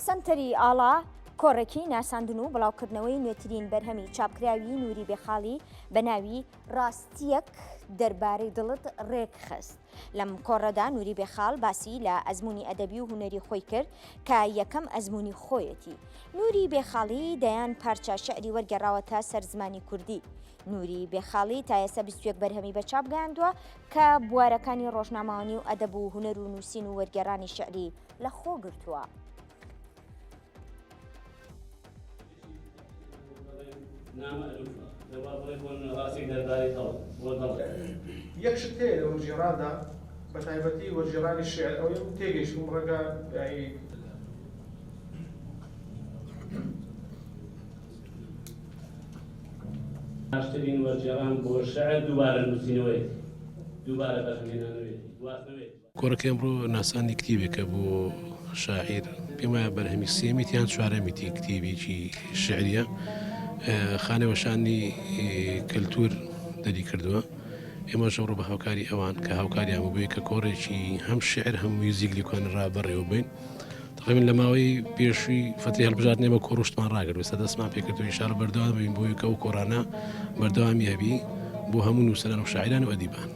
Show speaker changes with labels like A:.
A: سەنتەری ئاڵا کۆڕێکی ناساندن و بڵاوکردنەوەی نوێترین بەرهەمی چاپکراوی نوری بێخاڵی بە ناوی ڕاستییەک دەربارەی دڵت ڕێکخست. لەم کۆڕەدا نوری بێخاڵ باسی لە ئەزموونی ئەدەبی و هونەری خۆی کرد کە یەکەم ئەزموونی خۆیەتی. نوری بێخاڵی دەیان پارچە شیعری وەرگێڕاوەتە سەر زمانی کوردی. نوری بێخاڵی تا ئێستا 21 بەرهەمی بە چاپ گەیاندووە کە بوارەکانی ڕۆژنامەوانی و ئەدەب و هونەر و نووسین و وەرگێڕانی شیعری لە خۆ گرتووە.
B: یەک شت هەیە لە وەرگێڕاندا بە تایبەتی وەرگێڕانی شیعر ئەوەی من تێگەیشتووم ڕەنگە یانی
C: باشترین وەرگێڕان بۆ شیعر دووبارە نووسینەوەیەتی، دووبارە بەرهەمهێنانەوەیەتی، گواستنەوەیەتی.
D: کۆڕەکەی ئەمڕۆ ناساندنی کتیبێکە بۆ شاعیر، پێم وایە بەرهەمی سێیەمیتی یان چوارەمیتی کتێبێکی شیعرییە، خانەی وەشانی کەلتوور دەری کردووە، ئێمەش ئەمڕۆ بە هاوکاری ئەوان کە هاوکاریان بوو بۆیە کە کۆڕێکی هەم شیعر هەم میوزیک لیکوان ڕا بەڕێوە بین. تقریبا لە ماوەی پێشووی فترەی هەڵبژاردن ئێمە کۆڕشتمان ڕاگرت ئێستا دەستمان پێکردو ئینشاءاللە بەردەوام بین بۆی کە ئەو کۆڕانە بەردەوامی هەبی بۆ هەموو نووسەران و شاعیران و ئەدیبان.